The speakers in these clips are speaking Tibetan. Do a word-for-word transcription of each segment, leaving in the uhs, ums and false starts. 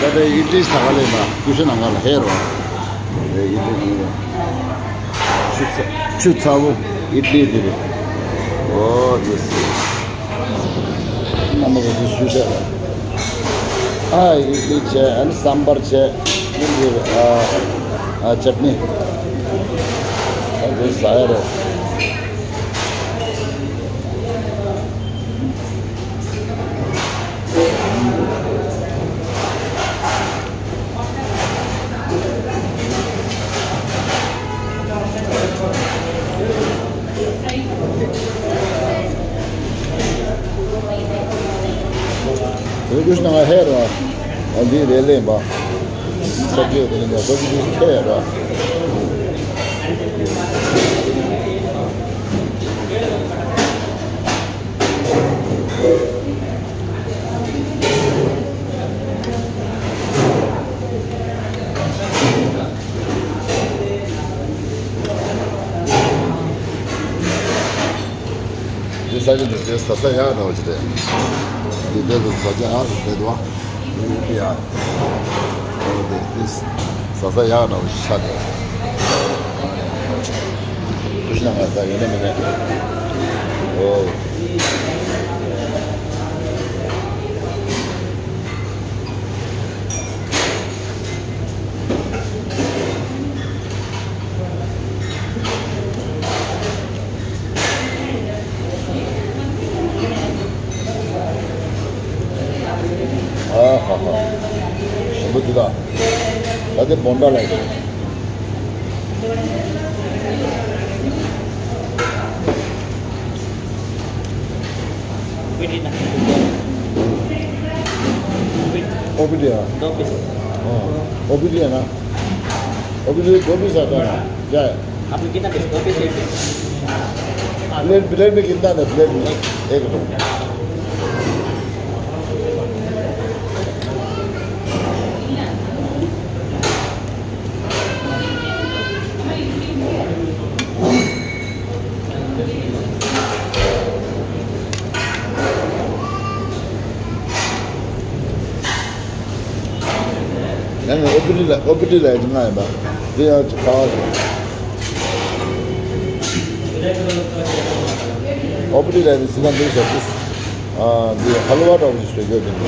ད་ལྟ་ཨི་ཏི་ལི་ས་ག་ལས་མ་ཀུ་ཤུ་ནང་ག་ལ་ཧེ་རོ། ཨི་ཏི་ལི་ཆུ་ཚ་ཆུ་ཚ་བོ་ཨི་ཏི་ལི་དེ་རེད། ཨོ་དེ་སི་རྣམ་པ་ག་ཚོད་ཞུ་བྱས་ལ། ཨ་ཨི་ཏི་ལི་བྱས། ཨ་ནི་སམ་བར་བྱས། ཨ་ཨ་ཅབ་ནི། ཨ་དེ་ཟ་ཡ་རེད། རེ་ཀུ་ཤི་ན་ང་ཧེ་ར། ཨ་འདི་རེ་ལེན་པ། ས་ཆ་དེ་ནས་ས་ཆ་དེ་ཁེ་ར། འདི་ས་ཆ་འདི་དེ་ཟ་ས་ཡག་འདྲ་བོ་ཅིག་རེད། འདི་དེ་ཚོ་ཟ་ཆ་ཡག་རེད་འདུག་བ། འདི་ཡ། འདི་དེ་ཟ་ས་ཡག་འདྲ་བོ་ཞིག་ཆགས་འདུག་ཀུ་ཤུ་ནང་ང་ད་ཡོད་ན་མེད་ན། ཨོ། ཨ་ཧ་ཧ། ཞིམ་པོ་འདུག་ད། ད་དེ་བོན་ཌ་ལ་ཡོད། ཨོ་པི་ཌི་ཨ། ཨོ་པི་ཌི་ཨ་ན། ཨོ་པི་ཌི་གོ་པི་ས་ད་ན། ཡ། आप लोग कितना दे? दो पीस, एक पीस। प्लेट, प्लेट में कितना दे? प्लेट में एक। ཡང་ཨོ་པི་ཌི་ལ་ཨོ་པི་ཌི་ལ་ཡང་ང་ཡིན་པ། དེ་ཡང་ཅིག་ཁ་བ་ཞིག་ཨོ་པི་ཌི་ལ་ཡང་སྲིད་ན་འདུག་ཟེར་དུས། ཨ་འདི་ཧ་ལུ་བ་འདྲ་བོ་ཞིག་བཟོས་དགོས་འདུག་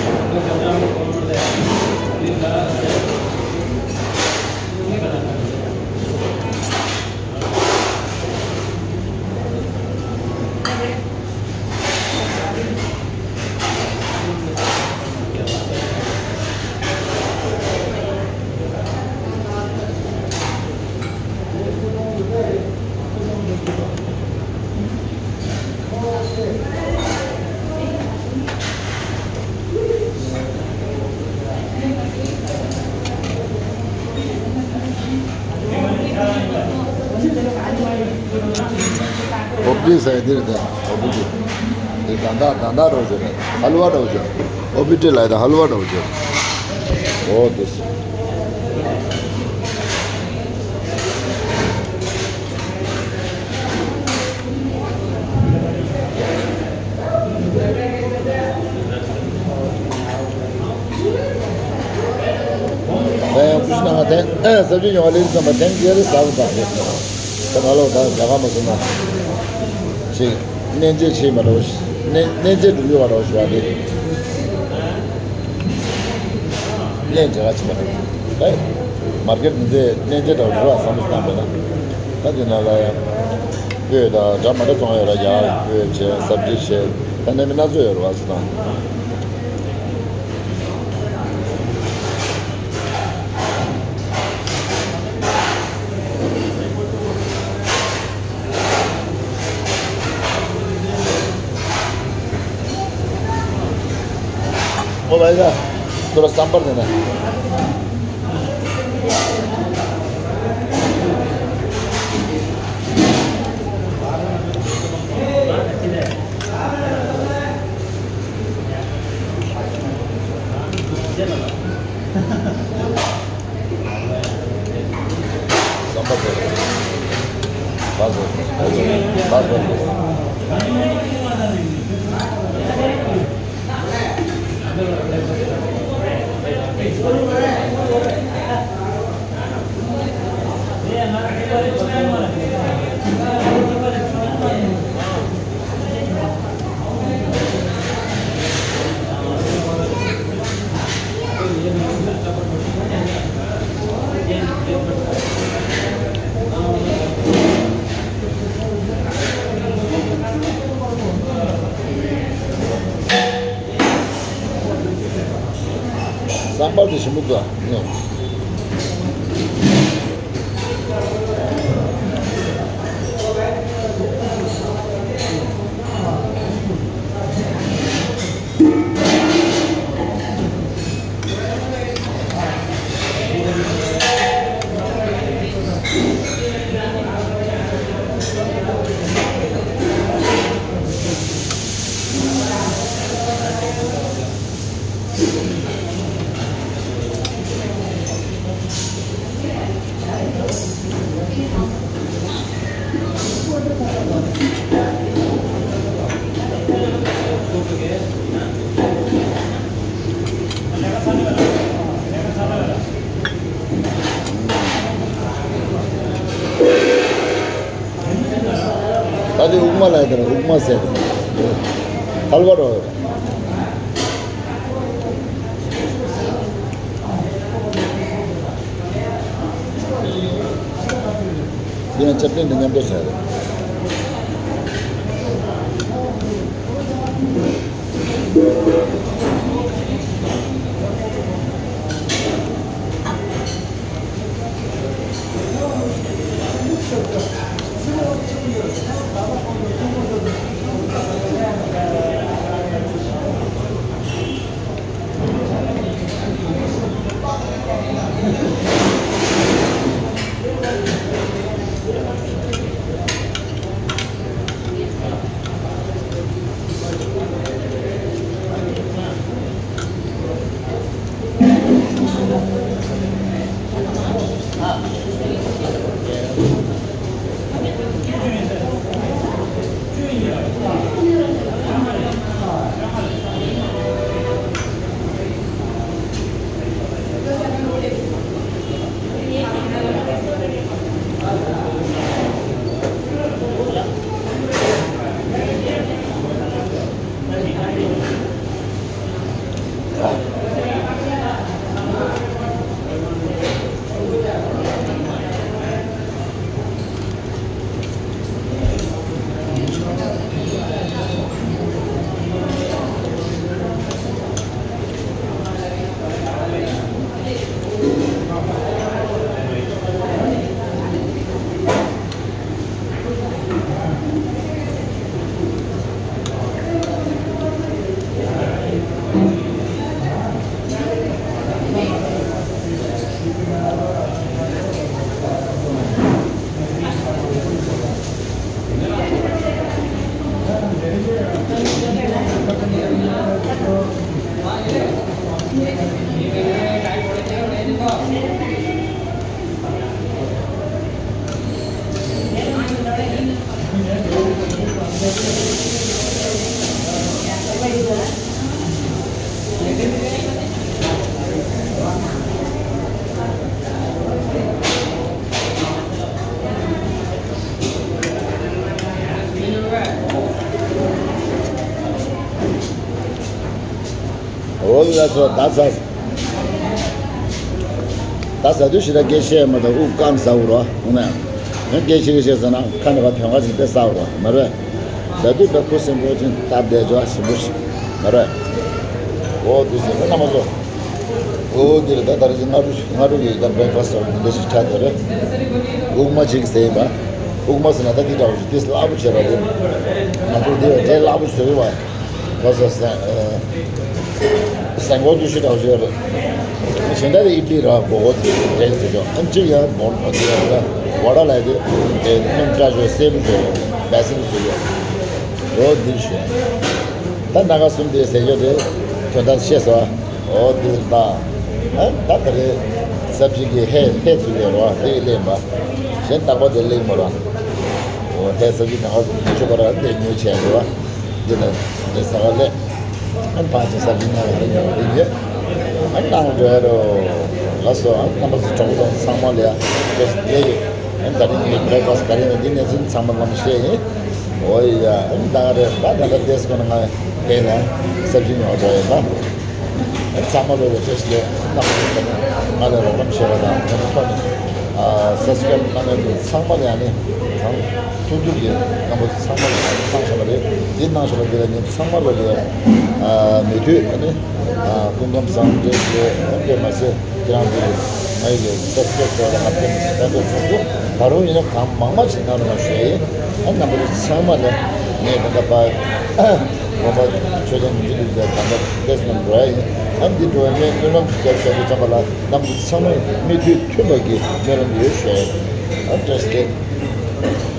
ཨོ་པི་ཌི་ཟེར་ཡ་འདི་རེད་དེ། ཨོ་པི་ཌི། འདི་ད་ལྟ་ད་ལྟ་འདྲ་བོ་ཅིག་རེད། ཧ་ལུ་བ་འདྲ་བོ་ཅིག་ཨོ་པི་ཌི་ལ་ཡ་ད་ཧ་ལུ་བ་འདྲ་བོ་ཅིག་ཨོ་དེ། ད་ཡང་ཀུ་ཤུ་ནང་ང་ཐེངས་ཨེ་ཟབ་ཅིག་ཡོང་བ་ལས་བསམ་པ་ཐེངས་བརྒྱད་རེ་ཟ་བ་དང་། ད་ང་ལོ་ད་རྒྱ་གར་མ་སོང་ན་ཅིག་གནས་མཇལ་བྱེད་མ་འགྲོ་ཞིག་གནས་གནས་མཇལ་འགྲོ་རྒྱུ་བ་འགྲོ་ཞུ་བ་དེ། གནས་མཇལ་ག་ཕྱིན་པ་རེད། ད་མར་ཀེ་ཊི་མི་ཚེ་གནས་མཇལ་འགྲོ་རྒྱུ་བ་བསམ་བློ་བཏང་པས་ན། ད་དེ་ནང་ལ་ཡང་སྤོས་དང་འདྲ་མ་འདྲ་བཙོང་ཡོད་ལ་ཡང་སྤོས་བྱས་ཟབ་ཅིག་བྱས་ད་གནས་མི་སྣ་ཚོགས་ཡོད་རེད་བ་ཟེར་དང་། ཨོ་བྷའི་གྷ། ཐོ་ར་སམ་བར་དེ་ན། ཟམ་པ་དེ་ཞིམ་པོ་འདུག་ཨ། ད་དེ་དབུགས་མ་ལ་ཡ་དེ་ར་དབུགས་མ་ཟེར་དེ་ཐལ་བ་རོ། དེ་ཡང་ཅབ་ཏན་དེ་མཉམ་དུ་ཟེར། འོ་ལགས་སོ། ད་ཟ། ད་ཟ་དུས་ཤི་ད་སྐད་བཤད་མ་ད་དབུགས་སྐམ་ཟ་འུར་བ་འོང་ན། ཡང་སྐད་ཤི་གི་བཤད་ཟ་ན་ཁ་ནས་བ་དོན་ཁ་ཅིག་དེ་ཟ་འུར་བ་མ་རེད། ཟ་དུས་ད་ཁུ་སིམ་པོ་ཅིག་སྟབས་བདེ་ཅོ་ཞིམ་པོ་ཞིག་མ་རེད། འོ་དུས་ཟེར་ན་མ་ཟོ། འོ་འདི་རེད། ད་ད་རེས་སྔ་དྲོ་སྔ་དྲོ་གི་ད་བྷེ་རེག་ཕ་སི་འདི་འདྲ་ཞིག་ཆགས་བསྡད་རེད། དབུགས་མ་ཅིག་ཟེར་ཡིན་པ། དབུགས་མ་ཟེར་ན་ད་འདི་འདྲ་བ་ཞིག་དེ་སླ་པོ་བྱས་ར་རེད། ང་ཚོ་འདི་བ་འདྲའི་སླ་པོ་ཞིག་བཟོ་གི་བ། ལགས་སོ། སེང་སེང་གོ་ཏུ་ཤི་དྲག་ཞོར། ཞེ་འདྲ་དེ་ཨི་ཏི་ར་གོ་གོ་དེ་རེད་ཟེར་ཅོ། ཨམ་ཅི་ཡ་མོ་ཨ་ཏི་ར་ཝ་ར་ལ་དེ་དེ་སྣུམ་བཀྲ་ཞོར་སེམས་ཞོར་བེ་སེམས་ཟེར་ཅོ། རོ་འདི་ཞོ། ད་སྣ་ཁ་གསུམ་དེ་ཟེར་ཅོ་དེ་དོན་དག་ཤེས་སོ། འོ་དེ་ད་ཨ་ད་དེ་རེད། སབ་ཅི་གི་ཧེ་ཧེ་ཚུལ་དེ་རོ་དེ་ལེན་པ། གཞན་རྟག་པ་དེ་ལེན་མོ་ར། འོ་ཧེ་སབ་ཅི་ནང་ཆུ་བ་ར་དེ་ཉོས་བྱས་རོ། འདི་ནི་འདི་ས་ག་ལས། ཨན་ཕ་ཅི་ས་འདི་ན་ར་ཉོ་རི་ཡེ། ཨ་ནང་འགྲོ་ཡ་རོ། ལགས་སོ། ཨ་རྣམ་པ་ཚོ་གྲོགས་པོ་ཚང་མ་ལ་ཡ་བཀྲ་ཤིས་བདེ་ལེགས། ཨ་ད་རིང་ངའི་བྷི་རེག་ཕ་སི་ག་རེ་ཡིན་ན་འདི་གནས་ཚུལ་ཚང་མ་ལམ་བཤད་ཡིན། འོ་ཡ། ཨ་ད་རེད་ད། ད་ལྟ་ཏེས་ཁོ་ན་ང་བས་ན་ས་བཞིན་ཡོང་འགྲོ་ཡ་ད། ཨ་ཚང་མ་ལ་ཡ་བཀྲ་ཤིས་བདེ་ལེགས། རྣམ་པ་ཚོ་ང་ལ་རོགས་རམ་བྱེད་པ་དང་ཁོ་ནི་ཁོ་ནི་ཨ་སབ་སི་ཀ་རེབ་གནང་མཁན་དེ་ཚང་མ་ལ་ཡ་ནི་གང་ཐུབ་ཐུབ་ཀྱིས་རྣམ་པ་ཚོ་ཚང་མ་ལ་ཡ་གནང་བཞག་པ་རེད། འདི་གནང་བཞག་པ་འདི་ལ་ངས་ཚང་མ་ལ་ལས་ཨ་མི་མཐུད་ཨ་ནི་ཨ་སྐུ་ཁམས་བཟང་བཀྲ་ཤིས་བདེ་ལེགས། ཨ་དཔེ་མ་ཟད་ཁྱེད་རང་ཚོ་ལ་ང་ཡི་སབ་སི་ཀ་རེབ་བྱས་པ་ལ་ང་དཔེ་མ་ཟད་ཕན་ཐོགས་ཐུབ་འདུག་ད་རུང་ཡིན་ན་གང་མང་མང་ཞིག་གནང་རོགས་གནང་ཞུ་ཡ་ཡིན། ཨ་རྣམ་པ་ཚོ་ཚང་མ་ལ་ངས་ད་ལྟ་བ་དགོན་པ་ཆོས་རྒྱལ་མུ་ཁྱུད་ལུགས་ཀྱི་དམ་པ་ཏེས་ནང་འགྲོ་ཡ་ཡིན། ཨ་འདི་འགྲོ་བའི་སྨོན་ལམ་ཞིག་བརྒྱབ་བཞག་དུས་ཙམ་པ་ལ་རྣམ་པ་ཚོ་ཚང་མས་མིག་མཐུད་མཐུན་པ་གི་སྨོན་ལམ་ཡོད་ཞུ་ཡ་ཡིན། ཨ་བཀྲ་ཤིས་བདེ་ལེགས།